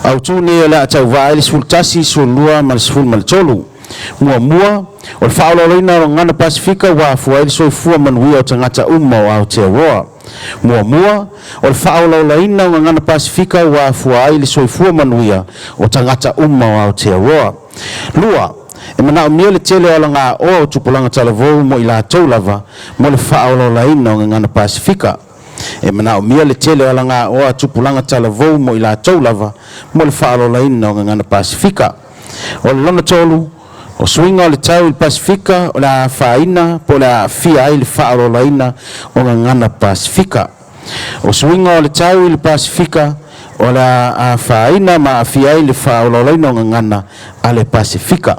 Autu nei o le a tauvā ai le 11, 12 ma le 13. Muamua, o le faaolaolaina o gagana Pasefika ua afua ai le soifua manuia o tagata uma o Aotearoa. Muamua, o le faaolaolaina o gagana Pasefika ua afua ai le soifua manuia o tagata uma o Aotearoa. Lua, e manaomia le tele o alagaoa o tupulaga talavou mo i latou lava mo le faaolaolaina o gagana Pasefika. E manaomia le tele o alagaoa a tupulaga talavou mo i latou lava mo le faaolaolaina o gagana Pasefika. O le lona tolu, o suiga o le tau i le Pasefika o le a afaina po o le a aafia ai le faaolaolaina o gagana Pasefika. O suiga o le tau i le Pasefika o le a afaina ma aafia ai le faaolaolaina o gagana a le Pasefika.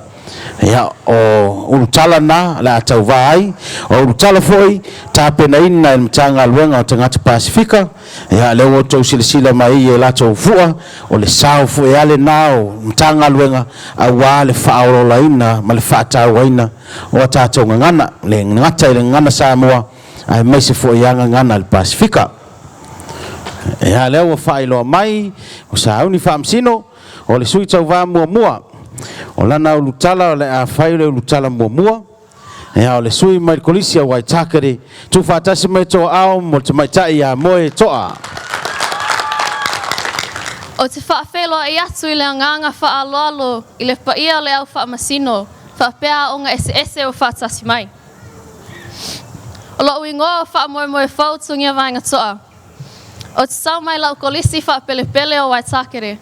Ia, o ulutala na o le a tauvā ai. O ulutala foi tapenaina e le Matagaluega o Tagata Pasefika. Ia, lea ua outou silasila mai i o latou fua, o le sao foi lava lena o Matagaluega aua le faaolaolaina ma le faatauaina o a tatou gagana, le gata i le gagana Samoa, aemaise foi lava gagana a le Pasefika. Ia, lea ua faailoa mai, o sauni faamasino, o le sui tauvā muamua. O lana ulutala o le a fai o le ulutala muamua. Ia, o le sui mai le Kolisi a Waitakere, tuufaatasi mai Toaao mo le tamaitai ia Moe Toa. Ou te faafeiloai atu i le agaga faaaloalo i le paia o le au faamasino faapea aoga eseese ua faatasi mai. O lou igoa o Faamoemoe Fou Tugiavaegatoa. Ou te sau mai lau kolisi faapelepele o Waitakere.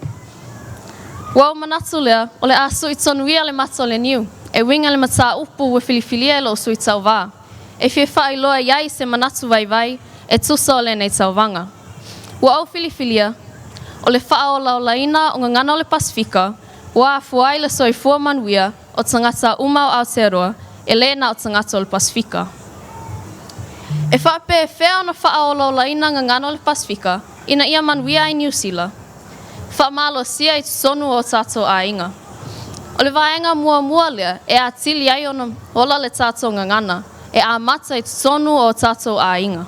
Ua ou manatu lea, o le a sui tonu ia le mata o le niu, e uiga i le mataupu ua filifilia e lou sui tauva, e fia faailoa i ai se manatu vaivai e tusa o lenei tauvaga. Ua ou filifilia, o le faaolaolaina o gagana o le Pasefika, ua afua ai le soifua manuia o tagata uma o Aotearoa, e le na o tagata o le Pasefika. E faapefea ona faaolaolaina gagana o le Pasefika ina ia manuia ai Niu Sila? Faamalosia i totonu o o tatou aiga. O le vaega muamua lea e atili ai ona ola le tatou gagana, e amata i totonu o o tatou aiga.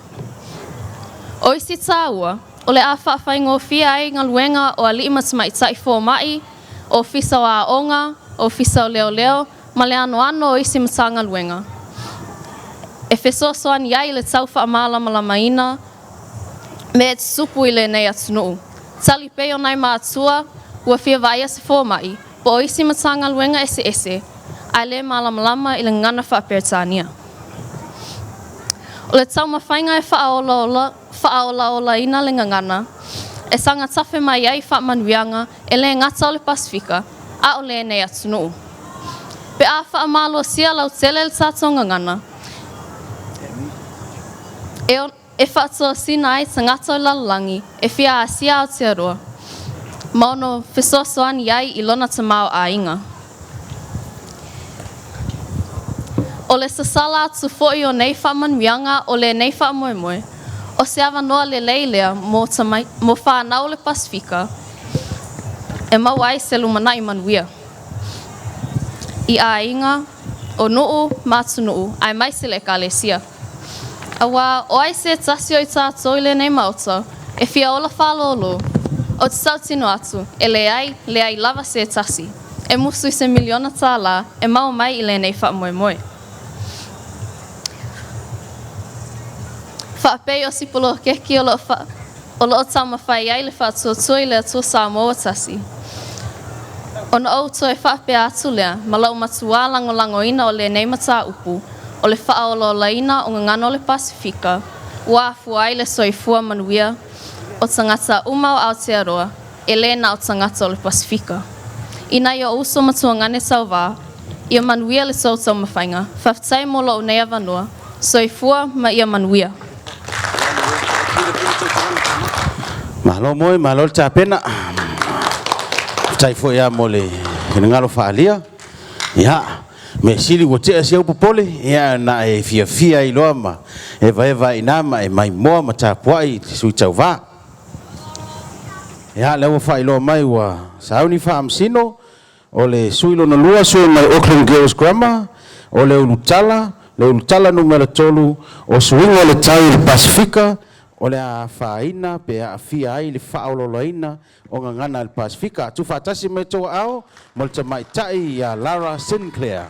O isi taua, o le a faafaigofie ai galuega o alii ma tamaitai fomai, Ofisa o Aoga, Ofisa o Leoleo ma le anoano o isi Matagaluega e fesoasoani ai i le tau faamalamalamaina mea e tutupu i lenei atunuu. Tali pei o nai matua ua fia vaaia se fomai po o isi Matagaluega eseese ae le malamalama i le gagana faa-Peretania. O le taumafaiga e faaolaola faaolaolaina le gagana e saga tafe mai ai faamanuiaga e le gata o le Pasefika, a o lenei atunuu. Pe a faamalosia lautele le tatou gagana, e e faatosina ai tagata o le lalolagi e fia asia Aotearoa, ma ono fesoasoani ai i lona tamaoaiga. O le sasala atu foi o nei faamanuiaga o lenei faamoemoe, o se avanoa lelei lea mo mo fanau o le Pasefika e maua ai se lumanai manuia i aiga, o nuu ma atunuu aemaise le Ekalesia. Auā o ai se tasi o i tatou i lenei Maota e fia ola faalōlō, ou te tautino atu, e leai, leai lava se tasi e musu i se miliona tālā e maua mai i lenei faamoemoe. Faapei o si poloketi o lo o o lo o taumafai ai le Faatuatua i le Atua Samoa ua tasi. Ona ou toe faapea atu lea ma lou matuā lagolagoina o lenei mataupu o le faaolaolaina o gagana o le Pasefika ua afua ai le soifua manuia o tagata uma o Aotearoa e le na o tagata o le Pasefika. I nai ou uso ma tuagane tauvā, ia manuia le tou taumafaiga. Faafetai mo lou nei avanoa. Soifua ma ia manuia. Malo moe, malo le tapena. Faafetai foi lava mo le finagalo faaalia. Ia, mea sili ua tea si au popole, ia na e fiafia ai loa ma evaeva ai i ina ma e maimoa ma tapuai i le sui tauva. Ia, lea ua faailoa mai ua sauni faamasino o le sui lona lua, sui mai Auckland Girls Grammar, o le Ulutala, le Ulutala numera tolu, o suiga o le tau i le Pasefika, o le a afaina pe aafia ai le faaolaolaina o gagana a le Pasefika. Tuufaatasi mai outou aao mo le tamaitai ia Lara Sinclair.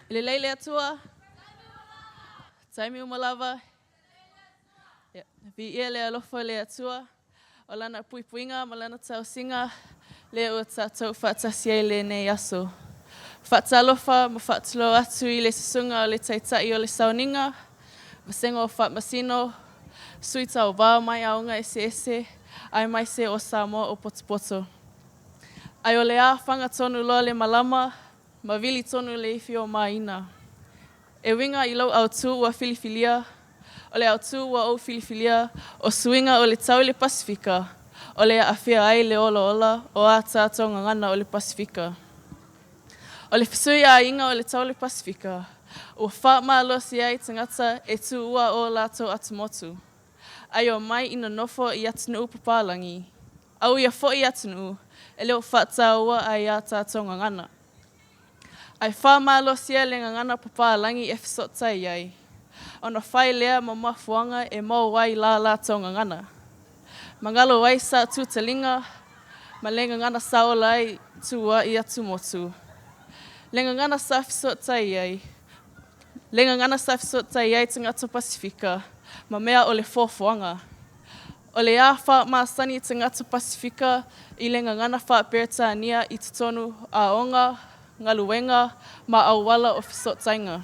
E lelei le Atua, taimi uma lava. Ia, viia le alofa o le Atua, o Lana puipuiga ma Lana tausiga, lea ua tatou faatasi ai lenei aso. Faatalofa ma faatulou atu i le susuga o le Taitai o le Sauniga, Vasega o Faamasino, Sui Tauva mai aoga eseese, aemaise o Samoa o potopoto. Ai o le a faga tonu loa le malama, ma vili tonu le ifi o Maina. E uiga i lou autū ua filifilia, o le autū ua ou filifilia, o suiga o le tau i le Pasefika, o le aafia ai le olaola o a tātou gagana o le Pasefika. O le fesuiaiga o le tau o le Pasefika, ua faamalosi ai tagata e tuua o latou atumotu, ai omai i nonofo i atunuu papalagi, a o ia foi atunuu e le o faataua ai a tātou gagana. Ae faamalosia le gagana papalagi e fesootai ai, ona fai lea ma mafuaaga e mau ai la latou gagana. Magalo ai sa tutaliga ma le gagana sa ola ai tua i atumotu. Le gagana sa fesootai ai, le gagana sa fesootai ai tagata Pasefika ma mea o le foafoaga. O le a faamasani tagata Pasefika i le gagana faa-Peretania i totonu aoga, galuega ma auala o fesootaiga.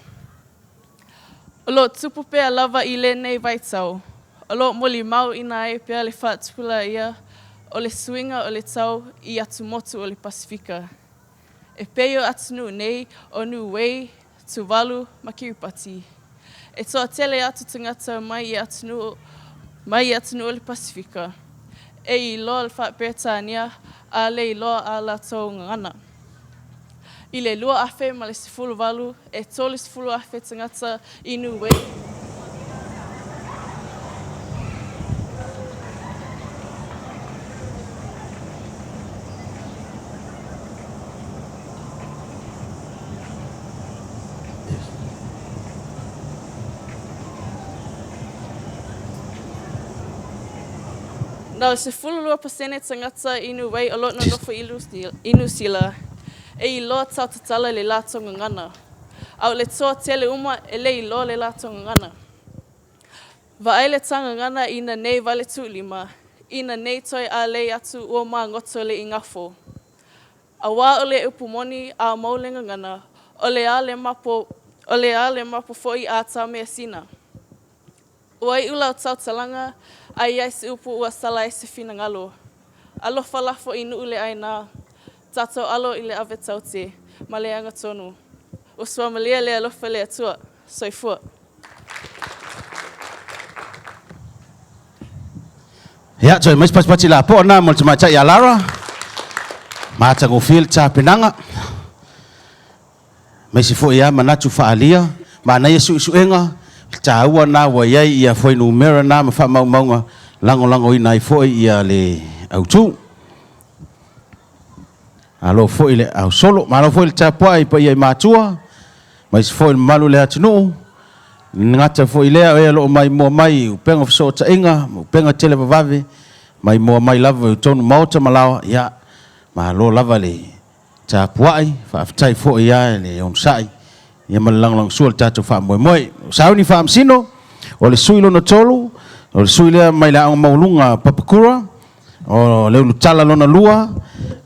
O lo o tupu pea lava i lenei vaitau, o lo o molimauina ai pea le faatupulaia o le suiga o le tau i atumotu o le Pasefika. E pei o atunuu nei o Niue, Tuvalu ma Kiribati. E toatele atu tagata mai i atunuu mai i atunuu o le Pasefika e iloa le faa-Peretania a le iloa a latou gagana. I le 2018, e 30,000 tagata i Niue, Na o le 12% tagata i Niue o lo o nonofo i Niu Sila e iloa tautatala le latou gagana, a o le toatele uma e le iloa le latou gagana. Vaai le ta gagana ina nei vale tuulima, ina nei toe alei atu ua magoto le igafo. Auā o le upu moni a mau le gagana, o le a le mapo, o le a le mapo foi a ta measina. Ua iu lau tautalaga, a i ai se upu ua sala ai se finagalo. Alofa lafo i nuu le aina, tatou alo i le ave taute ma le agatonu. Ua suamalie le alofa le Atua. Soifua. Ia, toe mai se patipati lapoa na mo le tamaitai ia Lara. Matagofie le tapenaga. Aemaise foi lava manatu faaalia, manaia suesuega, le taua lena ua i ai ia fuainumera na ma faamaumauga lagolagoina ai foi ia le autu. Malo foi le ausolo, malo foi le tapuai i paia i matua, aemaise foi le mamalu o le atunuu. Le gata foi lea o e o lo o maimoa mai i upega o fesootaiga ma upega televavave, maimoa mai lava i totonu maota ma laoa, ia, malo lava le tapuai, faafetai foi lava i le onosai ia ma le lagolagosua i le tatou faamoemoe. O Sauni Faamasino, o le sui lona tolu, o le sui lea mai le Aoga Maualuga Papakura, o le Ulutala lona lua,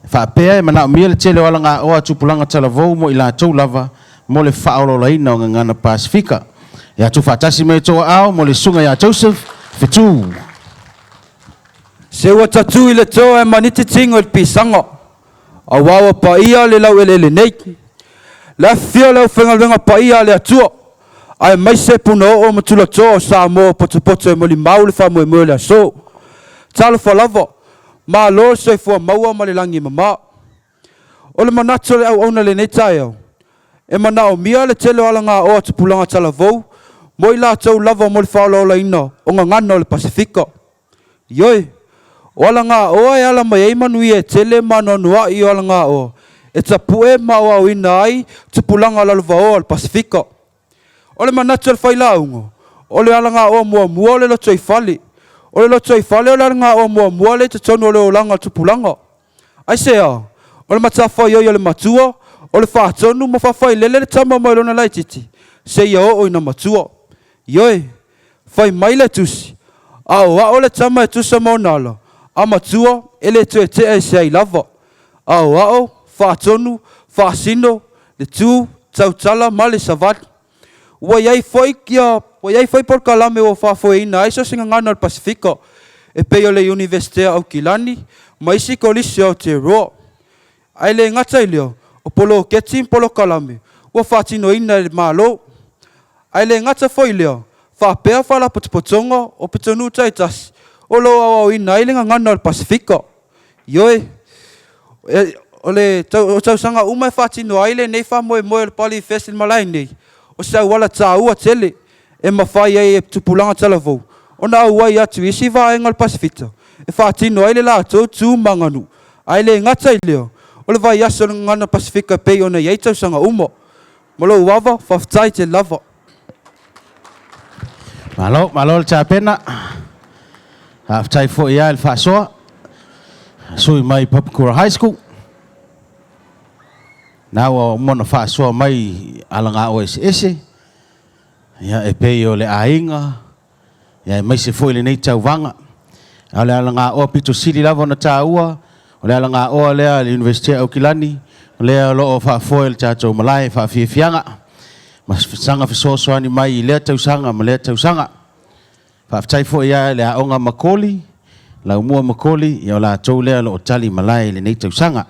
faapea e manaomia le tele o alagaoa a tupulaga talavou mo i latou lava mo le faaolaolaina o gagana Pasefika. Ia tuufaatasi mai outou aao mo le Susuga ia Joseph Fetu. Se ua tatu i le toa e maniti tigo i le pisaga. Auā ua paia le laueleele nei. Le afifio o le aufaigaluega paia a le Atua, aemaise punaoo ma tulatoa o Samoa ua potopoto e molimau le faamoemoe o le aso. Talofa lava, malo le soifua maua ma le lagi e mama. O le manatu o le auauna i lenei taeao, e manaomia le tele o alagaoa tupulaga talavou mo i latou lava mo le faaolaolaina o gagana o le Pasefika. Ioe, o alagaoa e ala mai ai manuia e tele ma anoanoai o alagaoa e tapue ma aoaoina ai tupulaga lalovaoa o le Pasefika. O le manatu o le failauga, o le alagaoa muamua o le lotoifale. O le lotoifale o le alagaoa muamua lea i totonu o le olaga o le tupulaga. Aisea? O le matafaioi a le matua, o le faatonu ma faafailele le tama mai lona laitiiti seia oo ina matua. Ioe, fai mai le Tusi, Aoao le tama e tusa ma ona ala, a matua, e le toe tea ese ai lava. Aoao, faatonu, faasino, le tu, tautala ma le savali. Ua i ai foi ia ua i ai foi polokalame ua faafoeina ai so o se gagana o le Pasefika, e pei o le Iunivesite o Aukilani ma isi kolisi o Aotearoa. Ae le gata i lea, o poloketi ma polokalame ua faatinoina e le Malo. Ae le gata foi i lea, faapea faalapotopotoga o pitonuu taitasi o lo o aoaoina ai le gagana o le Pasefika. Ioe, o le o tausaga uma e faatino ai lenei faamoemoe o le Pali Fest i le malae nei, o se auala taua tele e mafai ai e tupulaga talavou ona auai atu i isi vaega o le Pasefika e faatino ai le latou tu ma aganuu. Ae le gata i lea, o le vaiaso o le Gagana Pasefika e pei ona i ai tausaga uma. Ma lou ava, faafetai tele lava. Malo, malo le tapena. Faafetai foi lava i le faasoa. Sui mai Papakura High School. Na ua uma ona faasoa mai alagaoa eseese. Ia, e pei o le aiga, ia aemaise foi lenei tauvaga. A o le alagaoa pito sili lava ona taua, o le alagaoa lea a le Iunivesite o Aukilani, o lea o lo o faafoe le tatou malae faafiafiaga ma saga fesoasoani mai i lea tausaga ma lea tausaga. Faafetai foi lava i le Aoga Makoli, Laumua Makoli, ia o latou lea o lo o tali malae i lenei tausaga.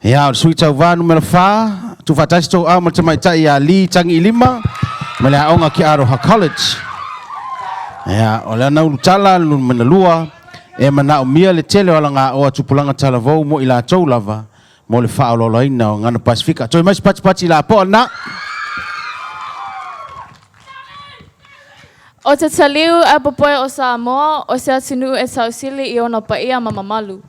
Ia, o le sui tauva numera 4, tuufaatasi tou au ma le tamaitai ia Lee Tagiilima ma le aoga Ke Aroha College. Ia, o le ana ulutala numera 2, e manaomia le tele o alagaoa tupulaga talavou mo i latou lava mo le faaolaolaina o Gagana Pasefika. Toe mai se patipati lapoa lena. O te taliu a popoe o Samoa, o se atunuu e tausili i ona paia ma mamalu.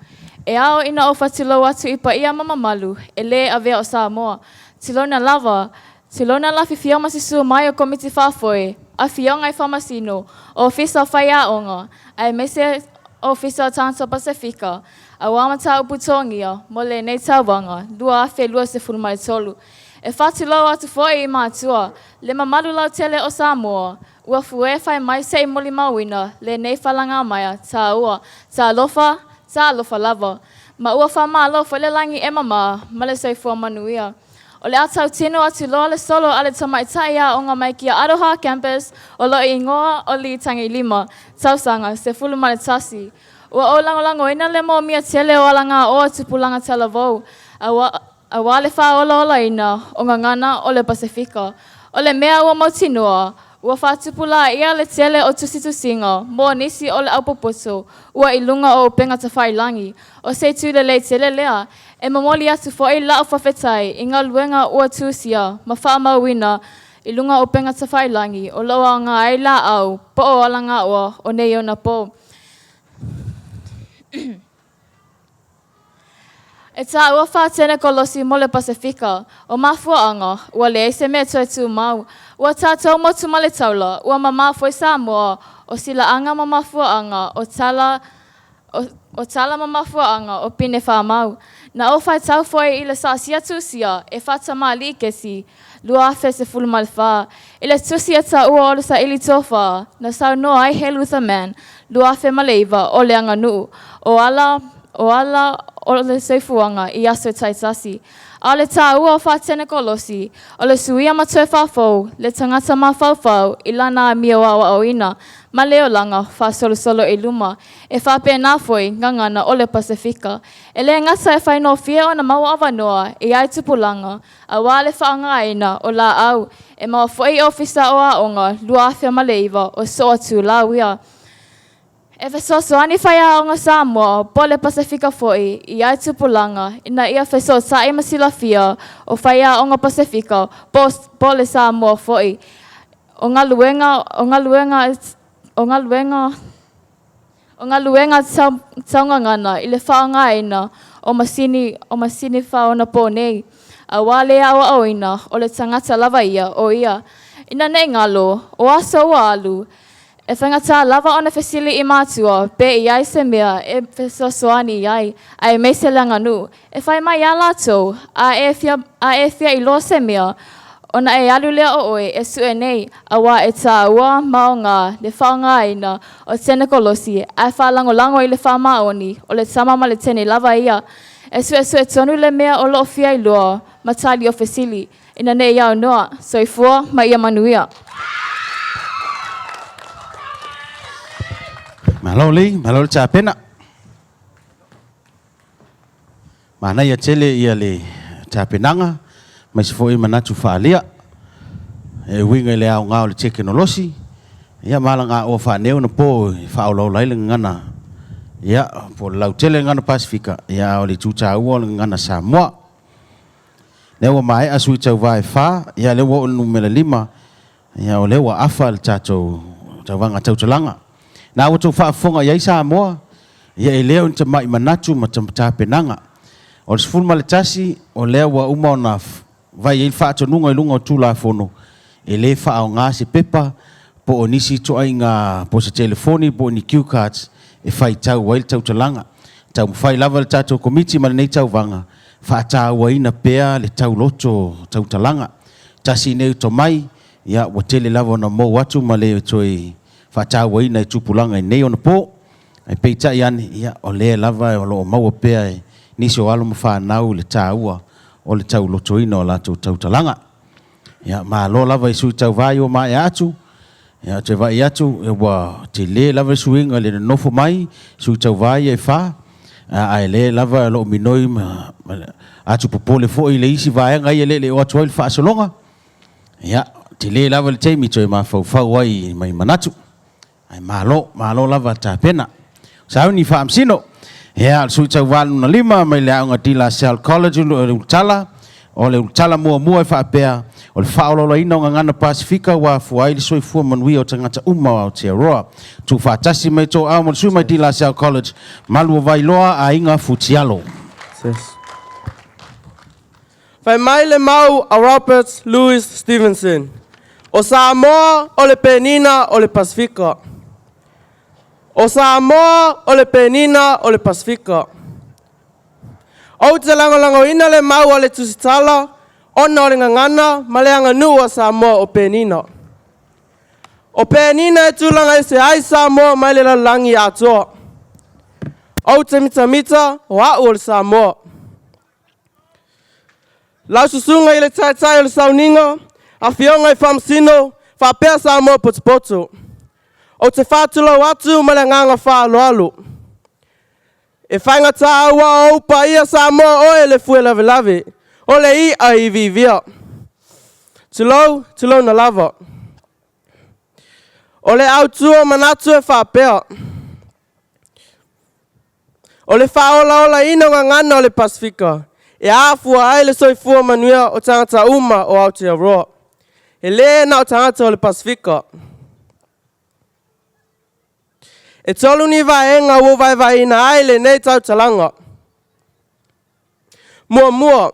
E ao ina ou fatulou atu i paia ma mamalu, e lē avea o Samoa. Tulona lava, tulona le afifio ma susu mai o Komiti Faafoe, Afioga i Faamasino, Ofisa o Faiaoga, aemaise Ofisa o Tagata Pasefika, auā mataupu togia mo lenei tauvaga 2023. E fatulou atu foi i matua, Le mamalu lautele o Samoa, ua fue fai mai se i molimauina lenei falagamaea tāua, talofa, talofa lava. Ma ua faamalo foi le lagi e mama ma le soifua manuia. O le a tautino atu loa le solo a le tamaitai aoga mai Kia Aroha Campus o lou igoa o Lee Tagilima, tausaga 11. Ua ou lagolagoina le moomia tele o alagaoa tupulaga talavou, a Auā le fāolaolaina o gagana o le Pasefika. O le mea ua mautinoa, ua faatupulaia le tele o tusitusiga mo nisi o le aupopoto ua i luga o upega tafailagi. O se itu lelei tele lea. E momoli atu foi la'u faafetai i galuega ua tusia ma faamauina i luga o upega tafailagi o lo o aoga ai lāʻau po o alagaoa o nei ona pō. E tāua whātene kolosi mo le Pasefika, o mafuaanga, ua leai se mea toe tumau. Ua tātou motu ma le taula, ua mamā foi Samoa, o silaanga ma mafuaanga, o tala, o, o tala ma mafuaanga, o pine whamau. Na o whaitau foi i le saasia tusia, e whatamalii kesi, 2014. I le tusi a taua o le saili tofa, na saunoa ai he Luther Mann, 2009, o le aganuu, o ala, o ala o le soifuaga i aso taitasi. A o le taua o Fatene Kolosi, o le suia ma toe faafou le tagata mafaufau i lana amio aoaoina ma le olaga faasolosolo i luma, e faapena foi gagana o le Pasefika. E le gata e faigofie ona maua avanoa i ai tupulaga, Auā le faaaogaina o lāʻau e maua foi i Ofisa o Aoga 2009 o Soa Tūlau ia. E fesoasoani faiaoga Samoa po o le Pasefika foi i ai tupulaga ina ia fesootai ma silafia o faiaoga Pasefika po o le Samoa foi o galuega o galuega o galuega O galuega taugagana i le faaaogaina o masini o masini faaonapō nei, auā le aoaoina o le tagata lava ia o ia. Ina nei galo, o aso ua alu, E faigata lava ona fesili i matua pe i ai se mea e fesoasoani i ai, aemaise le aganuu. E fai mai lava latou, A e fia, a e fia iloa se mea, ona e alu lea o oe e sue nei, aua e taua ma aoga le faaaogaina o tenekolosi ae faalagolago i le faamaoni o le tama ma le teine lava ia. E suesue tonu le mea o lo o fia iloa ma tali o fesili, ina ne i aunoa. Soifua ma ia manuia. Malo lei, malo le tapena. Manaia tele ia le tapenaga aemaise foi manatu faaalia e uiga i le aoga o le tekonolosi ia ma alagaoa faaneionapo e faaolaola ai le gagana ia po o le lautele le gagana Pasefika ia a o le itu taua o le gagana Samoa. Lea ua maea sui tauva e fa, ia lea ua oo i le numera lima, ia o lea ua afa le tatou tauvaga tautalaga. Na ua outou faafofoga i ai Samoa, ia e le o ni tamai manatu ma tapenaga. O le 11, o lea ua uma ona fai ai le faatonuga i luga o Tulafono, e le faaaoga se pepa po o nisi ituaiga po o se telefoni po o ni cue cards e faitau ai le tautalaga. Taumafai lava le tatou Komiti ma lenei tauvaga faatauaina pea le tauloto tautalaga. Tasi nei tomai, ia ua tele lava ona mou atu ma le toe faatauaina i tupulaga i nei ona po. Ae peitai ane, ia o lea lava o lo o maua pea e nisi o alo ma fanau le taua o le taulotoina o latou tautalaga. Ia malo lava i sui tauva i ua maea atu, ia ou te vaai atu ua tele lava le suiga i le nonofo mai sui tauva ia e fa, ae lea lava o lo o minoi ma atu popole foi i le isi vaega ia e le o atu ai le faasologa. Ia, tele lava le taimi toe mafaufau ai mai manatu. Ae malo, malo lava tapena. Sauni Faamasino, ia, o le sui tauva lona lima mai le aoga De La Salle College o le Ulutala. O le Ulutala muamua e faapea, o le faaolaolaina o gagana Pasefika ua afua ai le soifua manuia o tagata uma o Aotearoa. Tuufaatasi mai toau ma le sui mai De La Salle College, Maluavailoa, Aiga Futialo. Fai mai le mau a Robert Louis Stevenson, O Samoa o le penina o le Pasefika. O Samoa o le penina o le Pasefika. Ou te lagolagoina le mau a le Tusitala ona o le gagana ma le aganuu a Samoa o penina. O penina e tulaga ese ai Samoa mai le lalolagi atoa. Ou te mitamita o au o le Samoa. Lau susuga i le taitai o le sauniga, afioga i Faamasino, faapea Samoa potopoto. Ou te faatulou atu ma le agaga faaaloalo. E faigata aua o ou paia Samoa oe le fue lavelave, o le i'a i iviivia. Tulou, tulouna lava. O le autu o manatu e faapea. O le faaolaolaina o gagana o le Pasefika e afua ai le soifua manuia o tagata uma o Aotearoa. E le na o tagata o le Pasefika. E tolu ni vaega ua vaevaeina ai lenei tautalaga. Muamua,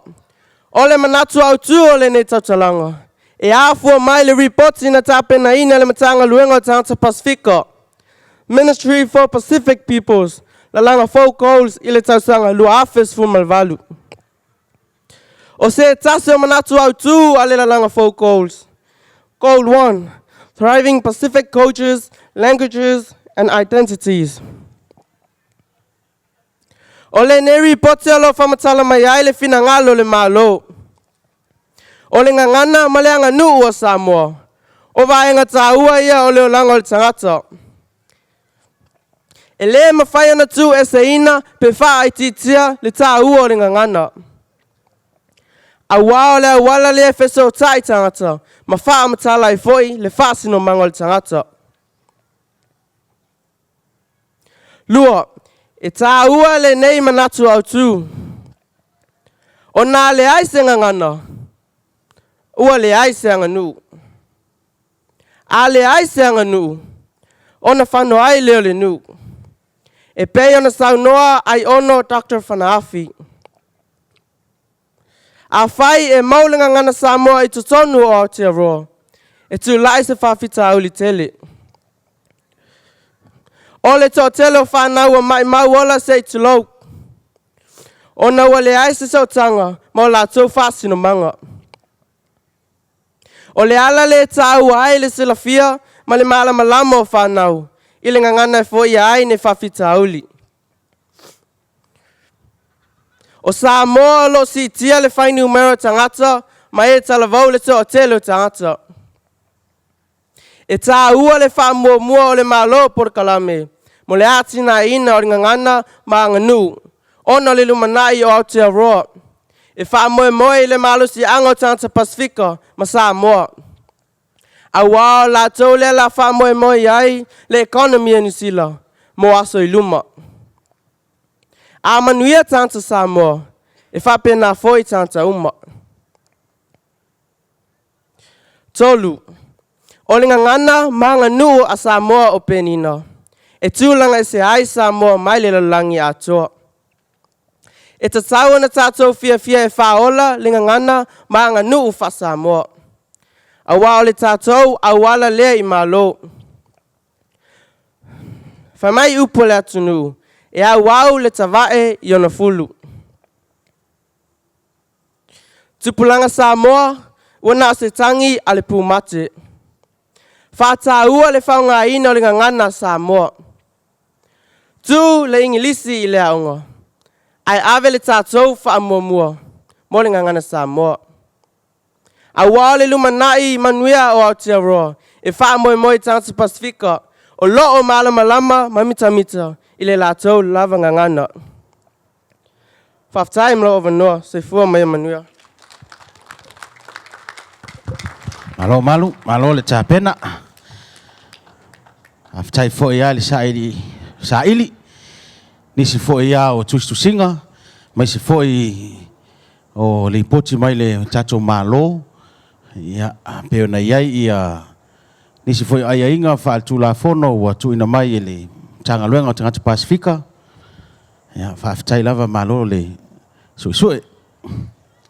o le manatu autu o lenei tautalaga, e afua mai le ripoti na tapenaina e le Matagaluega o Tagata Pasefika, Ministry for Pacific Peoples, Lalaga Fou Goals i le tausaga 2018. O se tasi o manatu autu a le Lalaga Fou Goals, Goal 1, Thriving Pacific Cultures, Languages and Identities. O lenei ripoti o lo o faamatala mai ai le finagalo o le Malo, o le gagana ma le aganuu a Samoa, o vaega taua ia o le olaga o le tagata. E le mafai ona tuueseina pe faaitiitia le taua o le gagana. Aua o le auala lea e fesootai tagata ma faamatala ai foi le faasinomaga o le tagata. 2, e tāua lenei manatu autu. Ona a leai se gagana, ua leai se aganuu. A leai se aganuu, ona fano ai lea o le nuu. E pei ona saunoa Aiono Dr. Fanaafi. Afai e mau le gagana Samoa i totonu o Aotearoa, e tulai se faafitauli tele. O le toatele o fanau ua maimau ola se i tulou, ona ua leai se sootaga ma o latou faasinomaga. O le ala lea e taua ai le silafia ma le malamalama o fanau i le gagana e foia ai nei faafitauli. O Samoa o lo o siitia le fuainumera o tagata ma e talavou le toatele o tagata. E taua le faamuamua o le Malo o polokalame mo le atinaeina o le gagana ma aganuu ona o le lumanai o Aotearoa e faamoemoe i le malosiaga o tagata Pasefika ma Samoa. Aua o latou lea o le a faamoemoe i ai le economy a Niu Sila mo aso i luma. A manuia tagata Samoa, e faapena foi tagata uma. 3, O le gagana ma aganuu a Samoa o Penina e tulaga ese ai Samoa mai le lalolagi atoa. E tatau ona tatou fiafia e faaola le gagana ma aganuu faa-Samoa, aua o le tatou auala lea i Malo. Fai mai upu a le atunuu, e auau le tavae i ona fulu. Tupulaga Samoa, ua na o se tagi a le pumate. Faataua le faaaogaina o le gagana a Samoa. Tuu le Igilisi i le aoga, ae ave le tatou faamuamua mo le gagana Samoa. Aua o le lumanai manuia o Aotearoa e faamoemoe i tagata Pasefika o lo o malamalama ma mitamita i le latou lava gagana. Faafetai mo lou avanoa. Soifua ma ia manuia. Malo Malu, malo le tapena. Faafetai foi lava i le saili, saili nisi foi lava o tusitusiga, aemaise foi o lipoti mai le tatou Malo, ia, pei ona i ai ia nisi foi o aiaiga faaletulafono ua tuuina mai e le Matagaluega o Tagata Pasefika. Ia, faafetai lava, malo le suesue,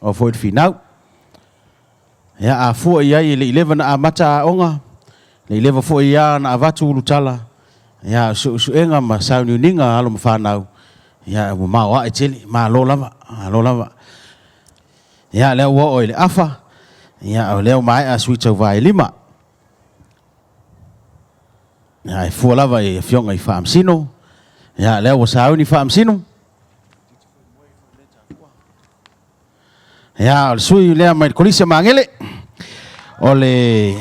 oo foi le finau. Ia, a fua i ai e le i leva ona amata aoga, le i leva foi lava ona avatu ulutala, ia, o suesuega ma sauniuniga a alo ma fanau, ia, ua maoae tele, malo lava, malo lava. Ia, lea ua oo i le afa, ia, o lea ua maea sui tauva e lima. Ia, e fua lava i afioga i Faamasino, ia, lea ua sauni Faamasino. Ia, o le sui lea mai le Kolisi o Magele, o le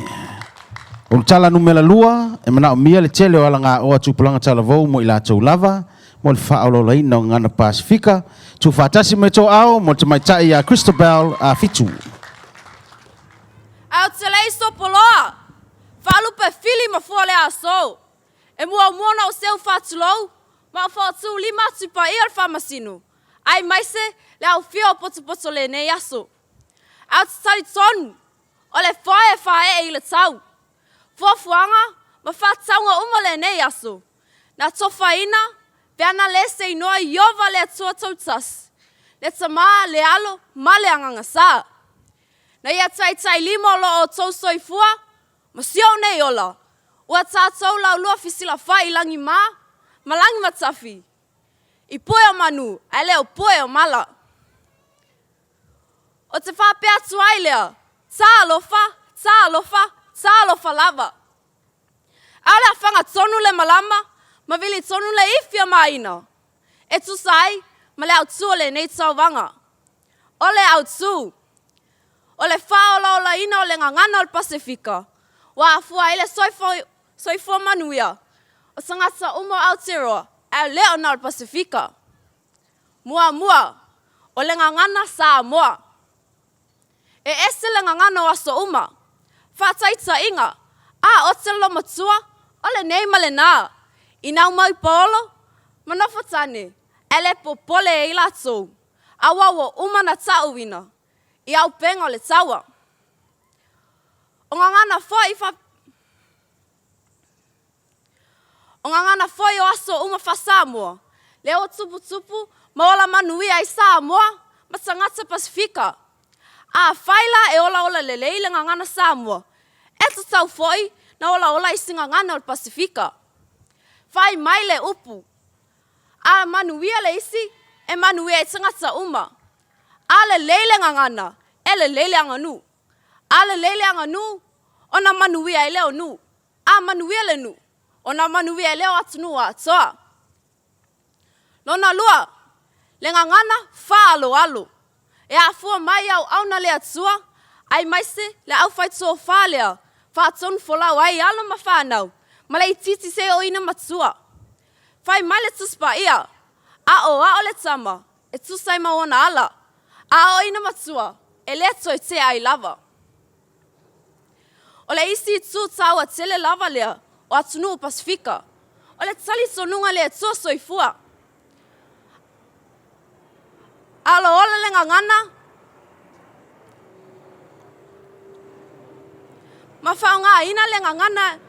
ulutala numera 2, e manaomia le tele o alagaoa tupulaga talavou mo i latou lava, mo le faaolaolaina o gagana Pasefika, tuufaatasi mai outou aao mo le tamaitai ia Christabel Afitu. Ae ou te le i sopoloa, faalupe fili ma fua le aso. E muamua ona ou seu faatulou ma ou faatulima atu i paia o le Faamasino, aemaise le aofia o potopoto o lenei aso. Ae ou te talitonu, o le foe e faaee i le tau. Fuafuaga ma faatatauga uma o lenei aso, na tofaina pe ana le se inoa Ieova le Atua Toutasi, le Tama, le Alo ma le Agaga Sa. Na ia taitailima o lo outou soifua ma si ou nei ola, ua tatou laulua fesilafai i lagima ma lagimatafi, i pue o manu ae le o pue o mala. O te faapea atu ai lea, Talofa, talofa, talofa lava. A o le a faga tonu le malama ma vili tonu le ifi a Maina e tusa ai ma le autu o lenei tauvaga. O le autu, o le faaolaolaina o le gagana o le Pasefika ua afua ai le soifua manuia o tagata uma o Aotearoa ae le o na o le Pasefika. Muamua, o le gagana Samoa. E ese le gagana o aso uma. Faataitaiga, a ote le lomatua, o lenei ma lenā, i nau mai paolo ma nofo tane, ae le popole ai latou, aua ua uma ona ta'uina i auupega o le taua. O gagana foi fa O gagana foi o aso uma faa-Samoa, lea ua tuputupu ma ola manuia ai Samoa ma tagata Pasefika. Afai la e olaola lelei le gagana Samoa, e tatau foi na olaola isi gagana o le Pasefika. Fai mai le upu, A manuia le isi, e manuia ai tagata uma. A lelei le gagana, e lelei le aganuu. A lelei le aganuu, ona manuia ai lea o nuu. A manuia le nuu, ona manuia ai lea o atunuu atoa. Lona lua, le gagana faaaloalo. E afua mai i auauna le Atua, aemaise le aufaitofa lea, faatonu folau ai alo ma fanau, ma le itiiti seia oo ina matua. Fai mai le Tusi Paia, Aoao le tama e tusa ai ma ona ala, a oo ina matua, e le toe tea ai lava. O le isi itu taua tele lava lea o atunuu Pasefika, o le talitonuga le Atua soifua. A o le ola le gagana ma faaaogaina le gagana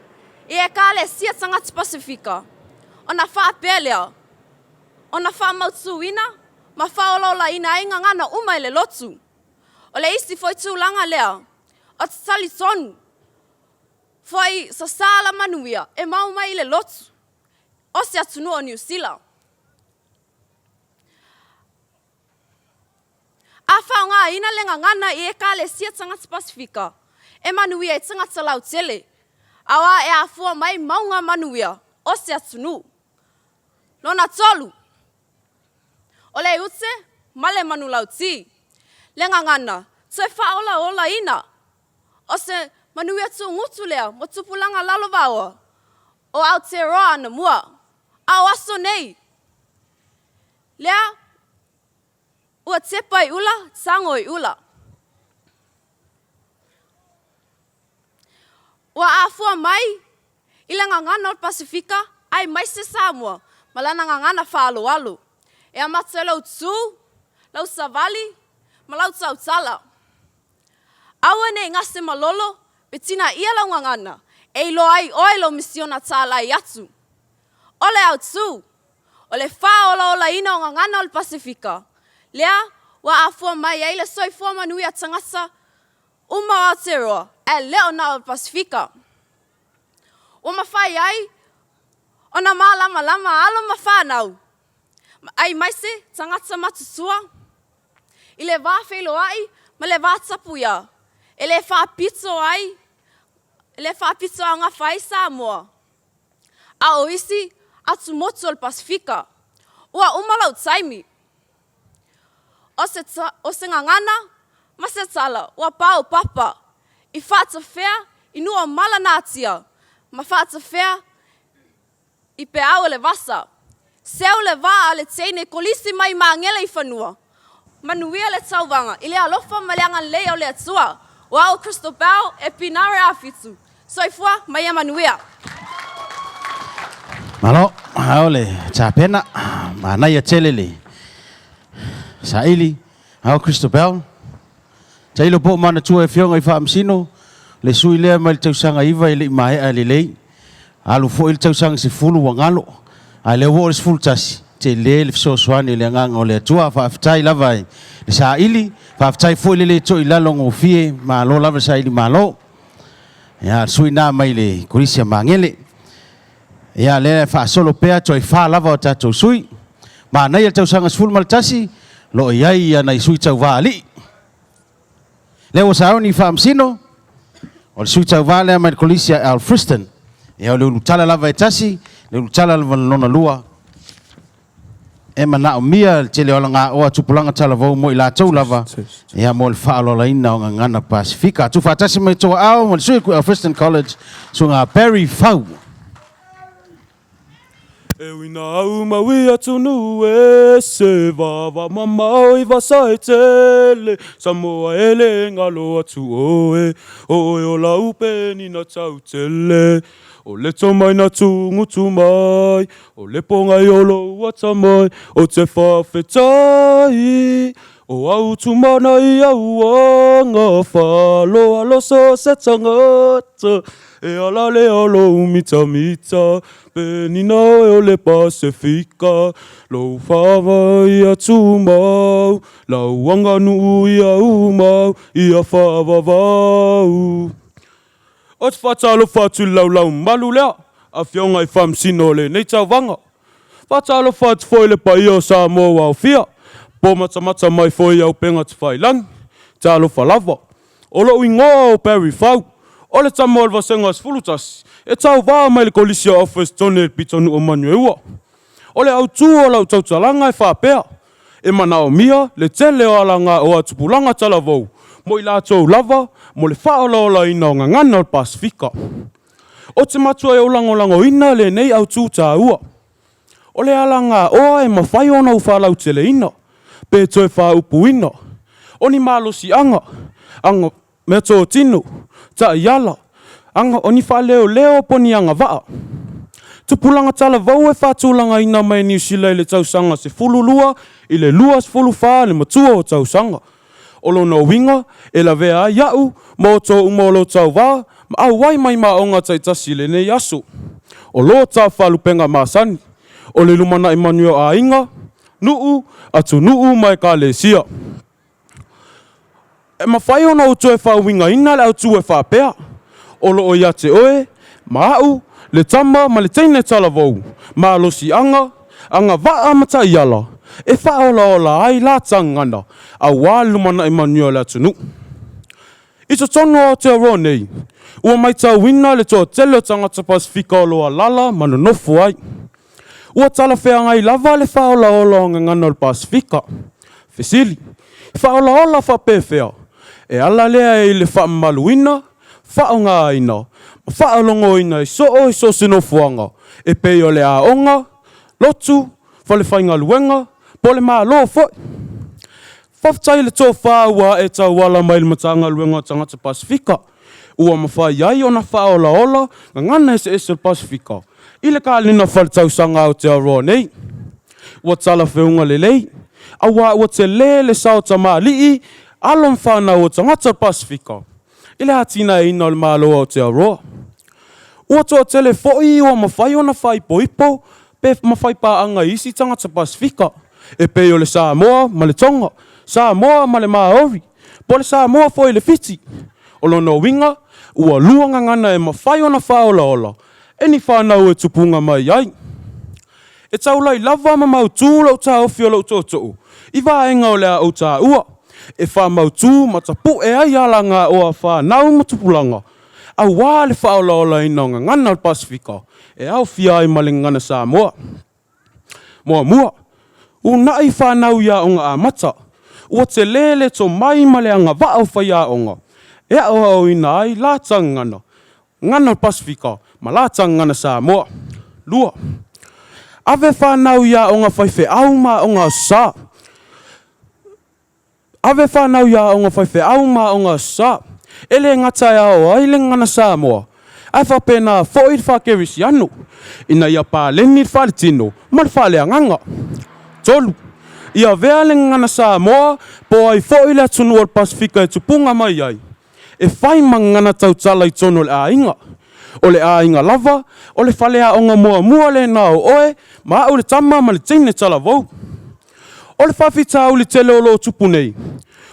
i Ekalesia Tagata Pasefika, ona faapea lea ona faamautuina ma faaolaolaina ai gagana uma i le lotu. O le isi foi tulaga lea, o te talitonu foi sasala manuia e mau mai i le lotu o se atunuu o Niu Sila. A faaaogaina le gagana i Ekalesia Tagata Pasefika, e manuia ai tagata lautele, aua e afua mai mauga manuia o se atunuu. Lona tolu, o le iute ma le manulauti. Le gagana, toe faaolaolaina o se manuia tugutu lea mo tupulaga lalovaoa o Aotearoa anamua, a o aso nei, lea ua tepa i ula, tago i ula. Ua afua mai i le gagana o le Pasefika aemaise Samoa ma lana gagana faaaloalo. E amata i lou tu, lau savali ma lau tautala. Aua ne i gase malolo pe tinaia lau gagana e iloa ai oe lou misiona talai atu. O le autu, o le faaolaolaina o gagana o le Pasefika, lea ua afua mai ai le soifua manuia tagata uma o Aotearoa ae le o na o le Pasefika. Ua mafai ai ona malamalama alo ma fanau, aemaise tagata matutua i le va feiloai ma le va tapuia e le faapito ai, e le faapito augafa ai Samoa, a o isi atumotu o le Pasefika. Ua uma lou taimi. O se, o se gagana ma se tala ua paopapa i faatafea i nuu o mala natia ma faatafea i peau o le vasa. Seu le vaa a le teine kolisi mai Magele i fanua. Manuia le tauvaga i le alofa ma le agalelei o le Atua. O au o Crystal Bell e pinare a fitu. Soifua ma ia manuia. Malo, ao le tapena, manaia tele le saili, ao Crystal Bell. Tailo po manatua e fionga i faamasino, le sui lea mai le tausaga 9 e le i maea lelei. Alu foi le tausaga 10 ua galo. A lea ua oo le 11, tele le fesoasoani i le agaga o le Atua. Faafetai lava i le saili, faafetai foi le le to'i lalo gofie, malo lava le saili malo. Ia, le sui na mai le Kolisi a Magele. Ia, lea e faasolo pea toe fa lava o tatou sui. Manaia le tausaga 11, lo o i ai ia nai sui tauvā alii. Lea ua sauni i faamasino, o le sui tauvā lea mai le Kolisi a Alfriston. Ia, o le ulutala lava e tasi, le ulutala lava lona lua. E manaomia le tele o alagaoa tupulaga talavou mo i latou lava, ia mo le faaolaolaina o gagana Pasefika. Tuufaatasi mai outou aao ma le sui o Alfriston College, susuga Barry Fau. E uina au maui atunuu ese vava mamao i vasa e tele Samoa e le galo atu oe o oe o lau penina tautele O le tomai na tugutu mai o le pogai o lou atamai Ou te faafetai o au tumana i au aga faaaloalo so o se tagata E ala lea o lou mitamita penina oe o le Pasefika Lou fava ia tumau lau aganuu ia umau ia faavavau. Ou te faatalofa atu i le laulau malu lea. Afioga i Faamasino o lenei tauvaga. Faatalofa atu foi i le paia o Samoa ua aofia, po matamata mai foi i auupega tafailagi. Talofa lava. O lou igoa o Barry Fau, o le tama o le Vasega 11, e tauva mai le Kolisi o Aufesetone i le pitonuu o Manueua. O le autu o lau tautalaga e faapea, e manaomia le tele o alagaoa tupulaga talavou mo i latou lava mo le faaolaolaina o gagana o le Pasefika. Ou te matuai ou lagolagoina lenei autu taua. O le alagaoa e mafai ona ou faalauteleina pe toe faaupuina, o ni malosiaga, aga, meatotino, taiala, aga, o ni faaleoleo po o ni agavaa. Tupulaga talavou e faatulagaina mai e Niu Sila i le tausaga 12 i le 24 le matua o tausaga. O lona uiga, e lavea ai au ma outou uma o lo tauva ma auai mai ma aoga taitasi i lenei aso. O lo ta faalupega masani, o le lumanai manuia o aiga, nuu, atunuu ma ekalesia. E mafai ona ou toe faauigaina le autu e faapea, O lo o ia te oe, ma au, le tama ma le teine talavou, malosiaga, agavaa ma taiala, e faaolaola ai la tagana aua le lumanai manuia o le atunuu. I totonu o Aotearoa nei, ua matauina le toatele o tagata Pasefika o lo o alaala ma nonofo ai. Ua talafeagai lava le faaolaola o gagana o le Pasefika. Fesili, Faaolaola faapefea? E ala lea i le faamamaluina, faaaogaina ma faalogoina i soo i so o se nofoaga e pei o le aoga, lotu, falefaigaluega, po o le Malo foi. Faafetai i le tofa ua ae tauala mai i le Matagaluega o Tagata Pasefika, ua mafai ai ona faaolaola gagana eseese o le Pasefika i le kalena faletausaga Aotearoa nei. Ua talafeuga lelei, aua ua tele le sao tamalii, alo ma fanau o tagata o le Pasefika i le atinaeina o le Malo o Aotearoa. Ua toatele foi ua mafai ona faaipoipo pe ma fai paaga i isi tagata Pasefika, e pei o le Samoa ma le Tonga, Samoa ma le Maori, po o le Samoa foi i le Fiti. O lona uiga, ua lua gagana e mafai ona faaolaola e ni fanau e tupuga mai ai. E taulai lava ma mautu lou taofi o lou tootoo i vaega o le a ou taua, e faamautu ma tapue ai alagaoa a fanau ma tupulaga, aua le faaolaolaina o gagana o le Pasefika e aofia ai ma le gagana Samoa. Muamua, uunai fanau i aoga amata, ua tele le tomai ma le agavaa o faiaoga e aoaoina ai lata gagana, gagana o le Pasefika ma lata gagana Samoa. 2. Ave fanau i aoga faifeau ma aoga aso sa. Ave fanau i aoga faifeau ma aoga aso sa, e le gata e ao ai le gagana Samoa, ae faapena foi le faakerisiano, ina ia paleni le faaletino ma le faaleagaga. 3. Ia avea le gagana Samoa po o ai foi le atunuu o le Pasefika e tupuga mai ai, e fai ma gagana tautala i totonu o le aiga. O le aiga lava, o le faleaoga muamua lena o oe ma au le tama ma le teine talavou. O le faafitauli tele o lo o tupu nei,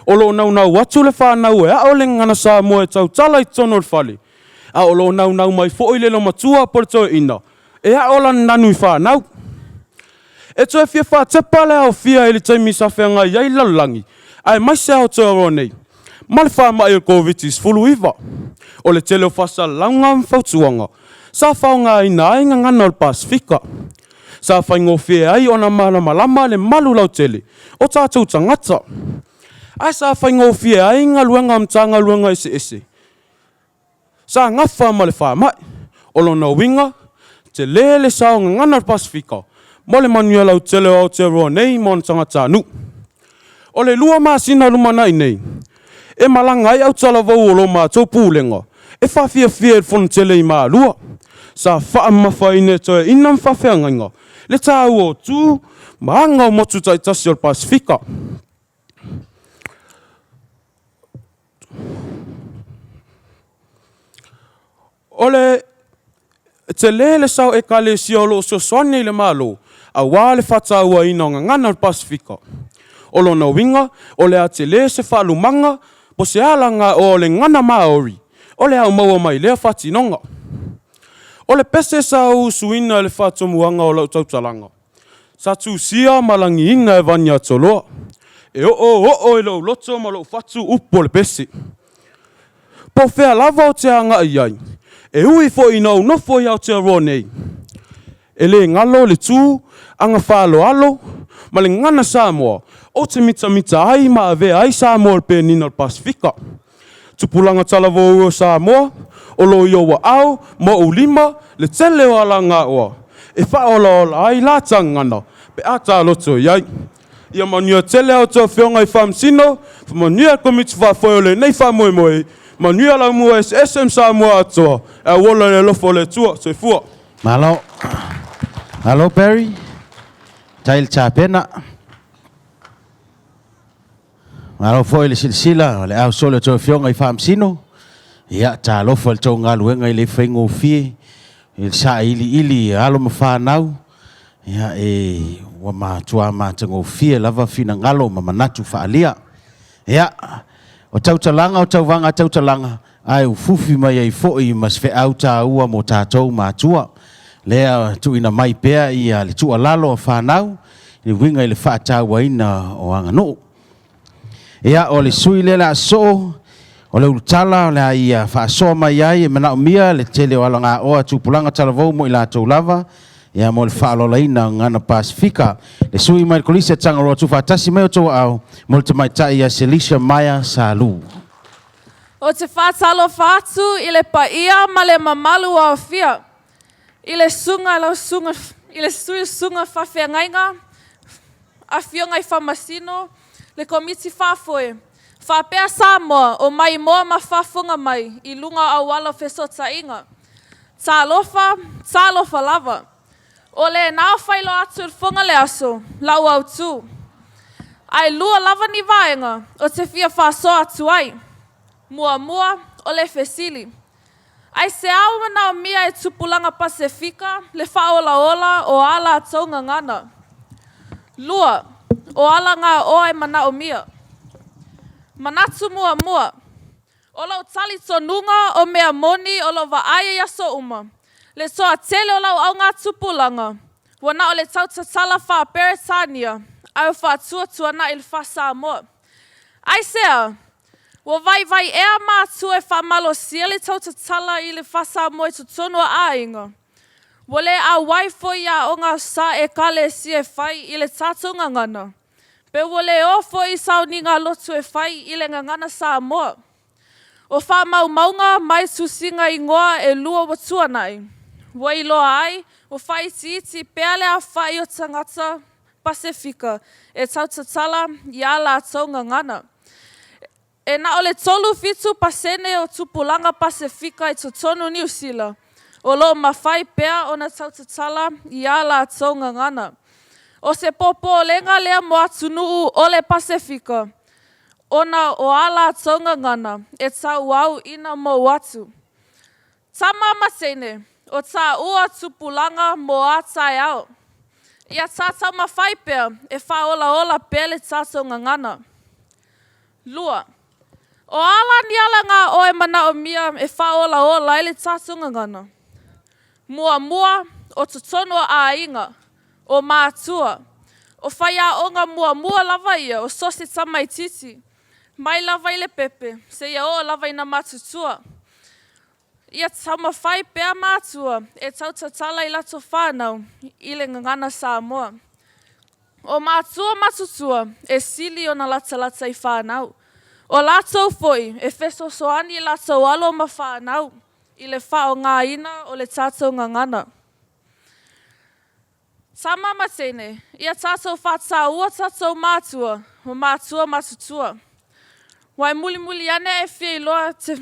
o lo o naunau atu le fanau e ao le gagana Samoa e tautala i totonu o le fale, a o lo o naunau mai foi le loomatua po o le toeaina e ao lana nanu i fanau. E toe fia faatepa le aofia i le taimi sa feagai ai le lalolagi, aemaise Aotearoa nei, ma le faamai o le Koviti-19. O le tele o faasalalauga ma fautuaga sa faaaogaina ai gagana o le Pasefika. Sa faigofie ai ona malamalama le malu lautele o tatou tagata, ae sa faigofie ai galuega a Matagaluega eseese. Sa gafa ma le faamai. O lona uiga, tele le sao gagana o le Pasefika mo le manuia lautele o Aotearoa nei ma ona tagatanuu. O le 2 masina lumanai nei, e malaga ai autalavou o lo matou Pulega e faafiafia i le Fonotele i Malua. Sa faamamafaina e toeaiina ma faafeagaiga le taua o tu ma aga o motu taitasi o le Pasefika. O le tele le sao Ekalesia o lo o fesoasoani i le Malo aua le faatauaina o gagana o le Pasefika. O lona uiga, o le a tele se faalumaga po se alagaoa o le gagana Maori o le a maua mai lea faatinoga. O le pese sa ou usuina i le faatomuaga o lau tautalaga, sa tusia ma lagiina e Vaniatoloa, e oooo i lou loto ma lou fatu upu o le pese. Po o fea lava ou te agai i ai, e ui foi ina ou nofo i Aotearoa nei, e le galo le tu agafaaaloalo ma le gagana Samoa ou te mitamita ai ma avea ai Samoa o le Penina o le Pasefika. Tupulaga talavou e o Samoa, o lo o i ou aao ma ou lima le tele o alagaoa e faaolaola ai la ta gagana pe a taloto i ai. Ia manuia tele a outou afioga i Faamasino, faamanuia le Komiti Faafoe o lenei faamoemoe, manuia laumua eseese ma Samoa atoa, ae ola i le alofa o le Atua. Soifua. Malo. Malo Barry. Tai le tapena. Malo foi le silasila o le ao sole o tou afioga i Faamasino. Ia, talofa i le tou galuega i le faigofie, i le sailiili i alo ma fanau. Ia, e ua matua matagofie lava finagalo ma manatu faaalia. Ia, o tautalaga o tauvaga tautalaga, ae ufufi mai ai foi ma se feau taua mo tatou matua. Lea tuuina mai pea ia le tuualalo a fanau i le uiga i le faatauaina o aganuu. Ia, o le sui lea o le a soo, o le ulutala o le a ia faasoa mai ai e manaomia le tele o alagaoa tupulaga talavou mo i latou lava, ia mo le faaolaolaina o gagana Pasefika. Le sui mai le Kolisi a Tangaroa tuufaatasi mai outou aao mo le tamaitai ia Selisha Maia Salu. Ou te faatalofa atu i le paia ma le mamalu o Aofia, i le susuga lau susuga i le sui susuga faafeagaiga, afioga i Faamasino, le Komiti Faafoe, faapea Samoa o maimoa ma faafofoga mai i luga o auala o fesootaiga. Talofa, talofa lava. O lena o faailoa atu i le fofoga le aso, lau autu. Ae lua lava ni vaega o te fia faasoa atu ai. Muamua, o le fesili. Aisea ua manaomia e Tupulaga Pasefika le faaolaola o a latou gagana? Lua, o alagaoa e manaomia. Manatu muamua, O lou talitonuga o mea moni o lo vaai i aso uma, le toatele o lau augatupulaga, ua na o le tautatala faa-Peretania ae ua faatuatuanai i le faa-Samoa. Aisea? Ua vaivai ea matua e faamalosia le tautatala i le faa-Samoa i totonu o aiga? Ua le auai foi i aoga sa Ekalesia e fai i le tatou gagana? Pe ua le o foi i sauniga lotu e fai i le gagana Samoa. O faamaumauga mai tusiga igoa e lua ua tuanai, ua iloa ai ua faaitiiti pea le aofai o tagata Pasefika e tautatala i a latou gagana. E na o le 37 pasene o tupulaga Pasefika i totonu Niu Sila o lo o mafai pea ona tautatala i a latou gagana. O se popolega lea mo atunuu o le Pasefika ona o a latou gagana e tauau ina mou atu. Tama ma teine, o tāua tupulaga mo a taeao. Ia tā taumafai pea e fāolaola pea le tātou gagana. Lua, o a la ni ala ngā oe manaomia e fāolaola ai le tātou gagana? Muamua, o totonu o āiga, o mātua, o faiaoga muamua lava ia o so se tamaitiiti, mai lava i le pepe seia oo lava ina matutua. Ia taumafai pea mātua e tautatala i latou whānau i le gagana Samoa. O mātua matutua e sili ona latalata i whānau. O latou foi e fesoasoani i latou alo ma whānau i le faaaogaina o le tatou gagana. Tama ma teine, ia tatou faataua tatou mātua ma mātua matutua. Wai mulimuli ane e fia iloa te,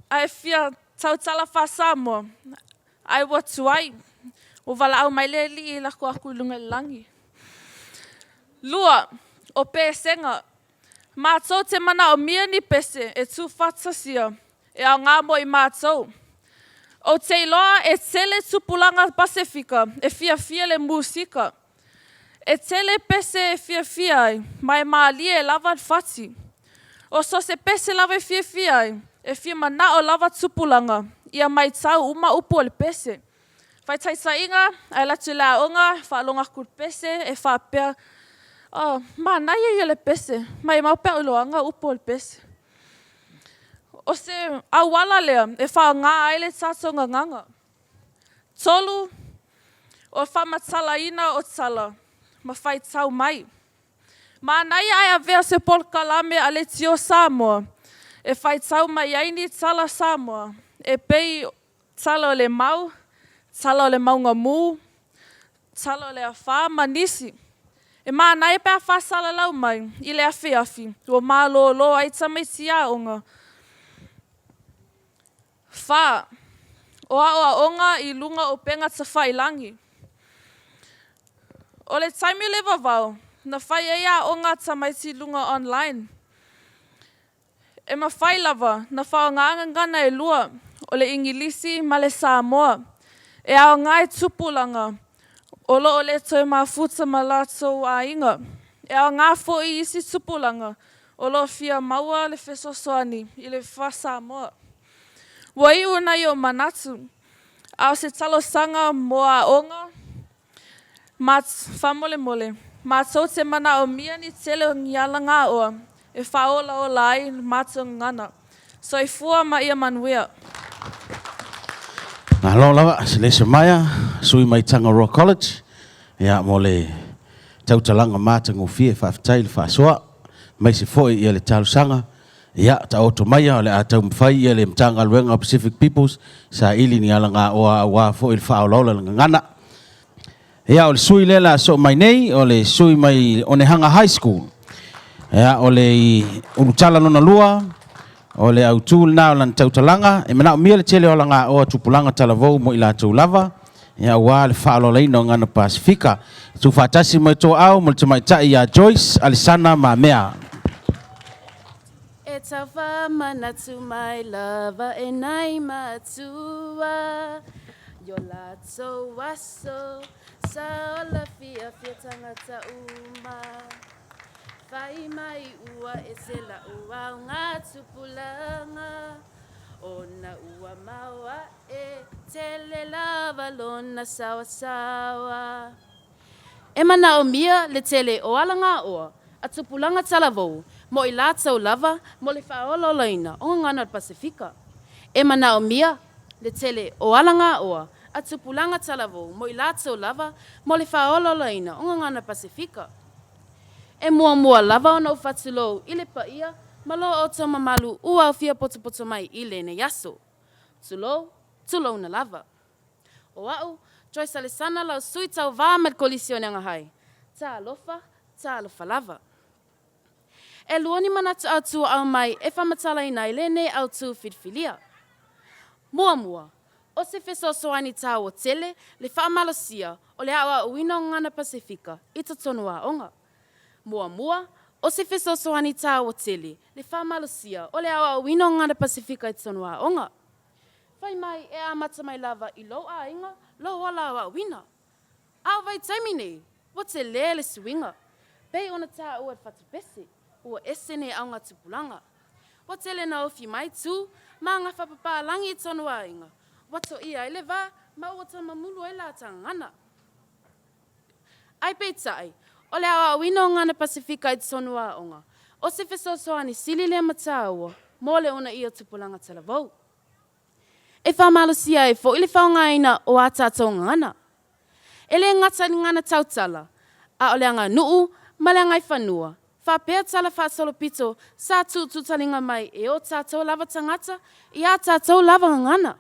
a e fia tautala faa-Samoa, ae ua tuai, ua valaau mai le Alii e lako aku i luga i le lagi. Lua, o pesega. Matou te manaomia ni pese e tuufatasia e aoga mo i matou. Ou te iloa e tele tupulaga Pasefika e fiafia le musika. E tele pese e fiafia ai, ma e malie lava le fati. O so se pese lava e fiafia ai, e fia manao lava tupulaga ia maitau uma upu o le pese. Faitaitaiga, ae alu atu i le aoga, faalogo atu i le pese e faapea, Oh, manaia ia le pese, maimau pe a ou iloaga upu o le pese. O se auala lea e faaaoga ai le tatou gagana. Tolu, o le faamatalaina o tala ma faitau mai. Manaia ae avea se polokalame a Leitio Samoa e faitau mai ai ni tala Samoa e pei tala o le mau, tala o le mauga mu, tala o le afa ma nisi. E manaia pe a faasalalau mai i le afiafi ua malolo ai tamaiti aoga. Fa, o aoaoga i luga o upega tafailagi. O le taimi o le vavao, na fai ai aoga a tamaiti i luga online. E mafai lava na faaaoga gagana e lua, o le Igilisi ma le Samoa, e aoga i tupulaga o lo o le toe mafuta ma latou aiga. E aoga foi i isi tupulaga o lo o fia maua le fesoasoani i le faa-Samoa. Ua iu nai ou manatu, a o se talosaga mo aoga ma faamolemole, matou te manaomia ni tele o ni alagaoa e faaolaola ai le matou gagana. Soifua ma ia manuia. Malo lava Selesa Maia, sui mai Tangaroa College, ia mo le tautalaga matagofie, faafetai le faasoa, aemaise foi ia le talosaga, ia taoto maia o le a taumafai ia le Matagaluega o Pacific Peoples saili ni alagaoa aua foi le faaolaola o le gagana. Ia o le sui lea o le a soo mai nei, o le sui mai Onehanga High School. Ia o le ulutala lona lua, o le autu lena o lana tautalaga, e manaomia le tele o alagaoa tupulaga talavou mo i latou lava, ia aua le faaolaolaina o gagana Pasefika. Tuufaatasi mai Toaau ma le tamaitai ia Joyce Alisana Mamea. E tau whamanatu mai lava e nai matua I o latou aso sa ola fiafia tangata uma Whai mai ua ese la'u ao ngā tupulaga Ona ua mao a'e tele lava lona sawasawa. E manaomia le tele o alagaoa a tupulaga talavou mo i latou lava mo le faaolaolaina o gagana o le Pasefika. E manaomia le tele o alagaoa a tupulaga talavou mo i latou lava mo le faaolaolaina o gagana o le Pasefika. E muamua lava ona ou fatulou i le paia ma lo outou mamalu ua aofia potopoto mai i lenei aso. Tulou, tulouna lava. O a'u, Joyce Alesana lau sui tauva ma le Kolisi o Neagahai. Talofa, talofa lava. E lua ni manatu autu o aumai e faamatalaina ai lenei autu filifilia. Muamua, o se fesoasoani taua tele le faamalosia o le aoaoina o gagana Pasefika i totonu o aoga. Muamua, o se fesoasoani taua tele le faamalosia o le aoaoina o gagana Pasefika i totonu o aoga. Fai mai e amata mai lava i lou aiga lou ola aoaoina. A o vaitaimi nei, ua tele le suiga. Pei ona taua e le fatupese, ua ese nei auga tupulaga. Ua tele na ofi mai tu ma gafa papalagi i tonu aiga, ua toia ai le va ma ua tamamulu ai la tagana. Ai peitai, o le aoaoina o gana Pasefika i tonu aoga, o se fesoasoani sili lea ma taua mo le uunaia o tupulaga talavou. E faamalosia ai foi le faaaogaina o a tatou gagana. E le gata i le gagana tautala, a o le aganuu ma le agaifanua, faapea tala faasolopito sa tuutuutaliga mai e o tatou lava tagata i a tatou lava gagana.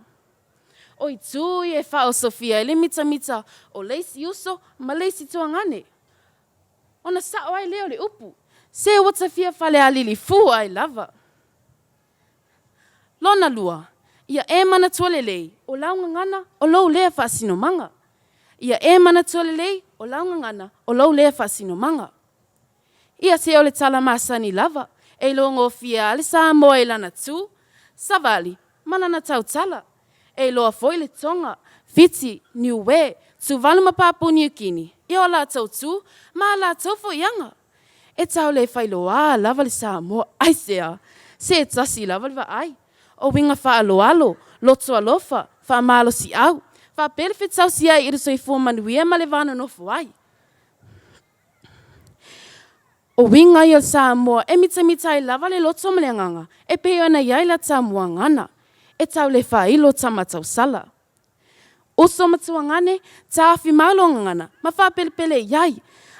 O itu ia e faaosofia ai le mitamita o le isi uso ma le isi tuagane. Ona sao ai lea o le upu, se ua tafia Falealili fu ai lava. Lona lua, ia e manatua lelei o lau gagana o lou lea faasinomaga. Ia e manatua lelei o lau gagana o lou lea faasinomaga. Ia se o le tala masani lava, e iloagofie lava le Samoa i lana tu, savali ma lana tautala. E iloa foi le Tonga, Fiti, Niue, Tuvalu ma Papua Niu Kini i o latou tu ma a latou foi aga. E tau le failoa lava le Samoa, aisea? Se tasi lava le vaai. O uiga faaaloalo, loto alofa, faamalosiau, Faapea le fetausiai i le soifua manuia ma le va nonofo ai. O uiga ia o le Samoa e mitamita ai lava le loto ma le agaga e pei ona i ai la Samoa gagana, e tau le faailo tama tausala. Uso ma tuagane, taofi mau lou gagana ma faapelepele i ai,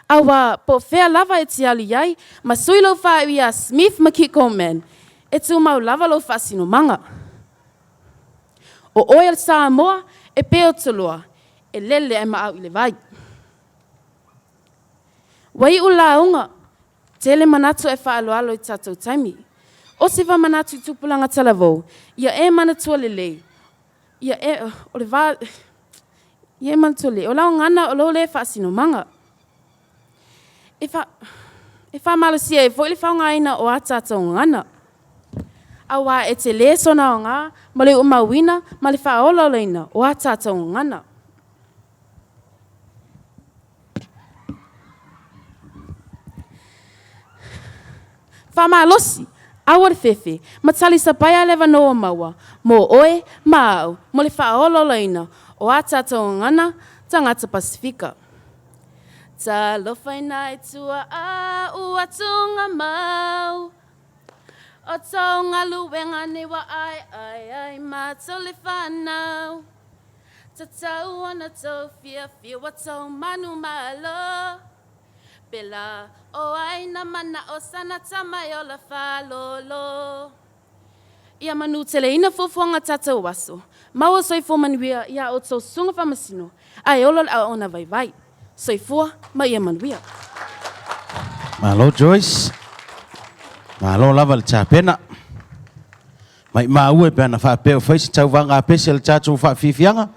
auā po o fea lava e te alu i ai ma sui lou faaiu iā Smith ma Kit Coleman, e tumau lava lou faasinomaga. O oe o le Samoa e pei o Toloa, e lele ae maau i le vai. Ua iu lauga, tele manatu e faaaloalo i tatou taimi. O se faamanatu i tupulaga talavou, ia e manatua lelei, ia e, o le va, ia e manatua lelei, o lau gagana o lou le faasinomaga. E, fa, e faamalosia ai foi le faaaogaina o a tatou gagana. Auā e tele sona aoga ma le uumauina ma le faaolaolaina o a tatou gagana. Faamalosi, aua le fefe, ma talisapaia le avanoa ua maua mo oe ma au mo le faaolaolaina o a tatou gagana tagata Pasefika. Talofa ina i tua a ua tugamau O tou galuega nei ua aeae ai matou le fanau Tatau ona tou fiafia ua tou manumalo Pela o ai na manao sana tama e ola faalolo Ia manuteleina fuafuaga tatou aso, maua soifua manuia iā outou susuga faamasino, ae ola le auauna vaivai. Soifua ma ia manuia. Malo Joyce. Malo lava le tapena. Maimau e pe ana faapea ua fai se tauvaga apese a le tatou faafiafiaga,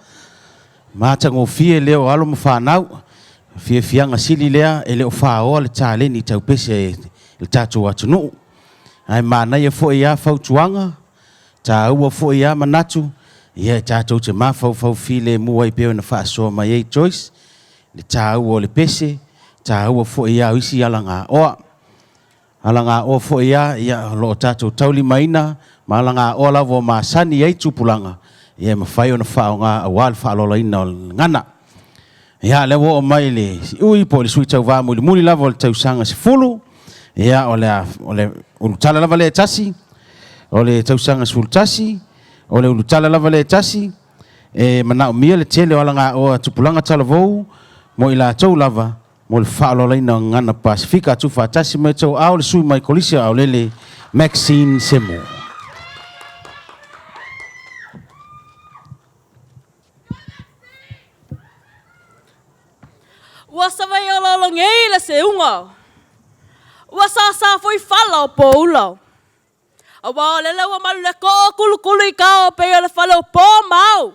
matagofie lea o alo ma fanau. Fiafiaga sili lea e le o faoa le taleni taupese e le tatou atunuu. Ae manaia foi a fautuaga, taua foi a manatu, ia e tatou te mafaufau filemu ai pei ona faasoa mai ai Joyce, le taua o le pese, taua foi a o isi alagaoa. Alagaoa foi a, ia, o lo o tatou taulimaina ma alagaoa lava ua masani ai tupulaga, ia e mafai ona faaaoga aua le faaaloaloina o le gagana. Ia, lea ua oo mai le siui po o le sui tauva mulimuli lava o le tausaga 10, ia, o le, o le ulutala lava lea e tasi, o le tausaga 11, o le ulutala lava lea e tasi, e manaomia le tele o alagaoa tupulaga talavou mo i latou lava mo le faaaloaloina o Gagana Pasefika. Tuufaatasi mai outou ao le sui mai Kolisi o Aolele, Maxine Semo. Ua savaiolaologei le seuga, ua sāsā foi fala o poula. Auā o lele ua malu le koo kulukulu i kao pei o le fale o pō ma ao.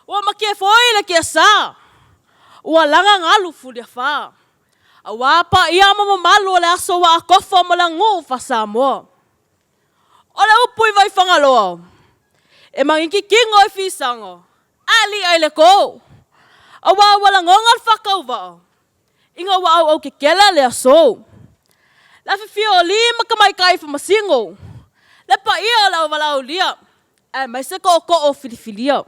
Ua makia foi le kiasā, ua laga galu fuliafā. Auā paia ma mamalu o le aso ua akofa mo le aganuu faa-Samoa. O le upu i Vaifagaloa, e magigigino i fisaga, ae li'a i le kō. Auā ua lagoga le faakauvaa, ina ua auau kekele le aso. Le afifio o alii ma tamaitai famasino, le paia o le auvalaaulia, aemaise tootoo filifilia.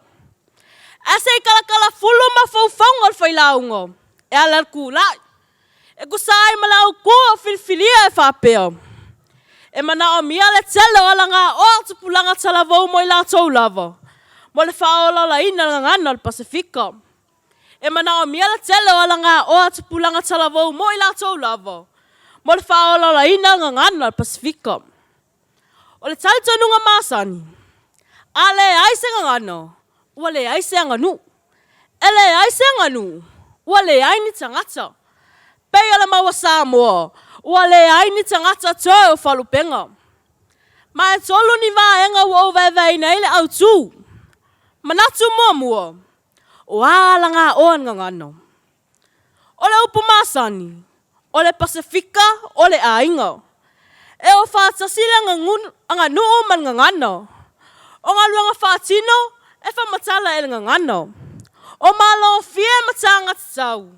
Ae se i talatalafulu mafaufauga o le failauga e ala i le tulai, e tusa ai ma le autu o filifilia e faapea, E manaomia le tele o alagaoa o tupulaga talavou mo i latou lava, mo le faaolaolaina o le gagana o le Pasefika. E manaomia le tele o alagaoa tupulaga talavou mo i latou lava, mo le faaolaolaina o le gagana o le Pasefika. O le talitonuga masani, a leai se gagana, ua leai se aganuu. E leai se aganuu, ua leai ni tagata. Pei o le mau a Samoa, ua leai ni tagata toe o Faalupega. Ma e tolu ni vaega ua ou vaevaeina ai le autu. Manatu muamua, o a alagaoa le gagana? O le upu masani, o le Pasefika o le aiga. E o faatasi le aganuu ma le gagana. O galuega faatino e faamatala e le gagana. O malofie ma taga tatau.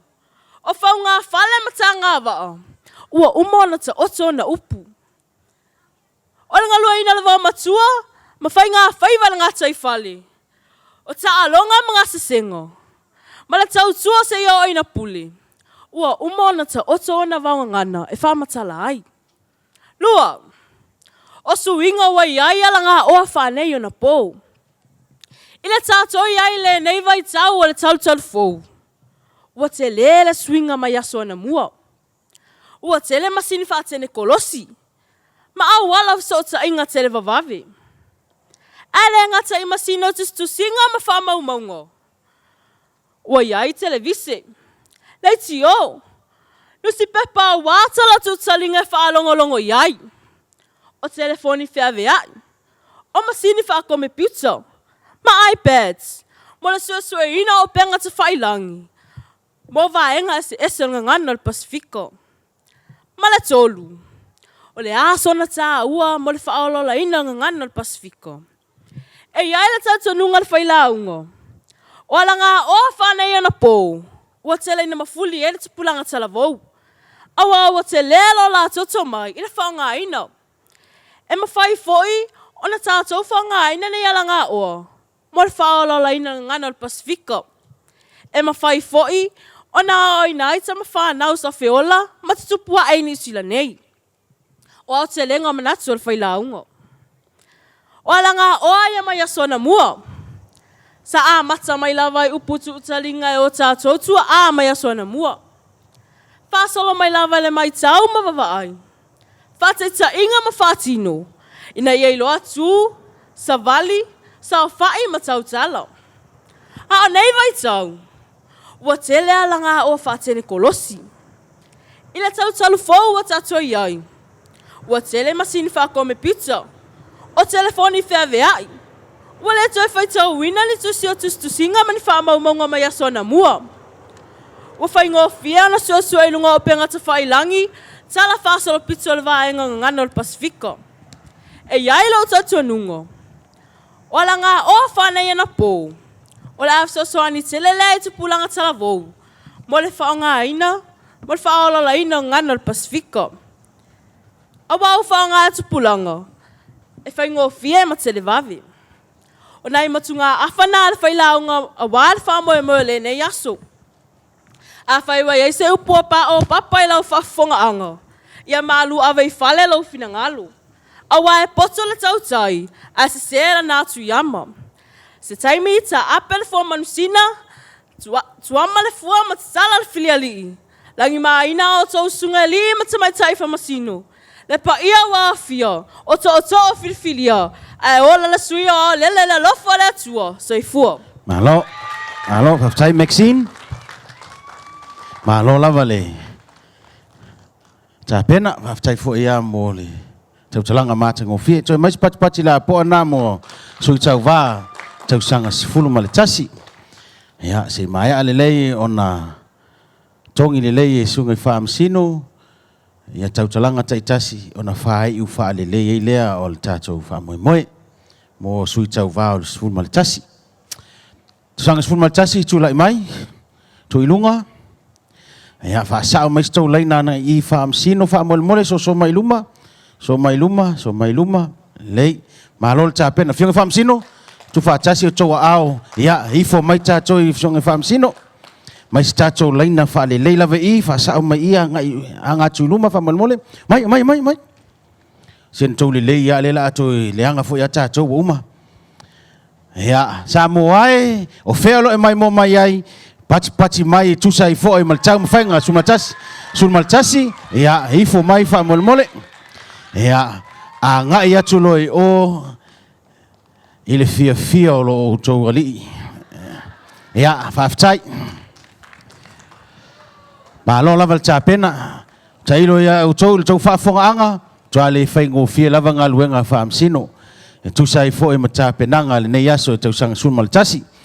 O faugafale ma tagavaa ua uma ona taoto ona upu. O le galueaiina o le vaomatua ma faigafaiva i le gataifale. O taaloga ma gasesega, ma le tautua seia oo ina pule, ua uma ona taoto ona vaogagana e faamatala ai. 2, O suiga ua i ai alagaoa faaneionapo. I le tatou i ai i lenei vaitau o le talutalu fou, ua tele le suiga mai aso anamua. Ua tele masini faatenekolosi ma auala o fesootaiga televavave. Ae le gata i masini o tusitusiga ma faamaumauga, ua i ai televise, leitio, nusipepa aua tala tuutaliga e faalogologo i ai, o telefoni feaveai, o masini faakomepiuta ma iPads mo le suesueina o upega tafailangi mo vaega eseese o le Gagana o le Pasefika. Ma le 3, o le a sona tāua mo le faaolaolaina o le Gagana o le Pasefika? E i ai le talitonuga a le failauga, o alagaoa faaneionapo ua tele ina mafuli ai le tupulaga talavou, auā ua tele lo latou tomai i le faaaogaina. E mafai foi ona tatou faaaogaina nei alagaoa mo le faaolaolaina o le Gagana o le Pasefika. E mafai foi ona aoaoina ai tama fanau sa feola ma tutupu ae i Niu Sila nei. O aotelega o manatu o le failauga. O alagaoa ia mai aso anamua. Sa amata mai lava i upu tuutaliga e o tatou tuaa mai aso anamua. Faasolo mai lava i le maitau ma vavaai, faataitaiga ma faatino, ina ia iloa tu, savali, saofai ma tautala. A o nei vaitau, ua tele alagaoa faatenekolosi. I le tautalu fou ua tatou i ai, ua tele masini faakomepiuta, o telefoni feaveai, ua le toe faitauina ni tusi o tusitusiga ma ni faamaumauga mai aso anamua. Ua faigofie ona suesue i luga o upega tafailangi tala faasolopito o le Vaega Gagana o le Pasefika. E i ai lou talitonuga, o alagaoa faaneionapo, o le a fesoasoani tele lea i tupulaga talavou mo le faaaogaina mo le faaolaolaina o gagana o le Pasefika. Aua ua faaaoga e tupulaga e faigofie ma televave. O nai matugaafa na a le failauga aua le faamoemoe o lenei aso. Afai ua i ai se upu ua paopapa i lau faafofogaaga, ia malu ave i fale lou finagalo. Aua e poto le tautai ae sese lana atu i ama. Se taimi taape le fua manusina, tuama le fua ma tatala le filialii. Lagimaina a outou susuga alii ma tamaitai faamasino, le paia ua aofia o tootoo filifilia, ae ola le sui o aolele i le alofa o le Atua. Soifua. Malo, malo, faafetai Maxine. Malo lava le tapena, faafetai foi lava mo le tautalaga matagofie. Toe mai se patipati lapoa na mo sui tauvā tausaga 11. Ia, se i maea lelei ona togi lelei e susuga i faamasino ia tautalaga taitasi ona faaiu faalelei ai lea o le tatou faamoemoe mo sui tauvā o le 11. Tausaga 11 tulai mai, tuu i luga. Ia, faasao mai se tou laina ana i faamasino faamolemole, soso mai i luma, so mai i luma, so mai i luma. Lelei, malo le tapena. Afioga i Faamasino, tuufaatasi outou aao, ia, ifo mai tatou i Afioga i Faamasino. Mai se tatou laina faalelei lava i i, faasao mai i agai aga atu i luma faamolemole. Mai, mai, mai, mai. Se na tou lelei lava, lea o le a toe leaga foi lava tatou ua uma. Ia, Samoa e, o fea o lo o e maimoa mai ai, patipati mai e tusa ai foi ma le taumafaiga 11, 11, ia, ifo mai faamolemole. Ia, agai atu loa i o i le fiafia o lo outou alii. Ia, faafetai. Malo lava le tapena. Tailo ia outou i le tou faafofogaaga, matua le faigofie lava galuega faamasino e tusa ai foi ma tapenaga a lenei aso i tausaga 11.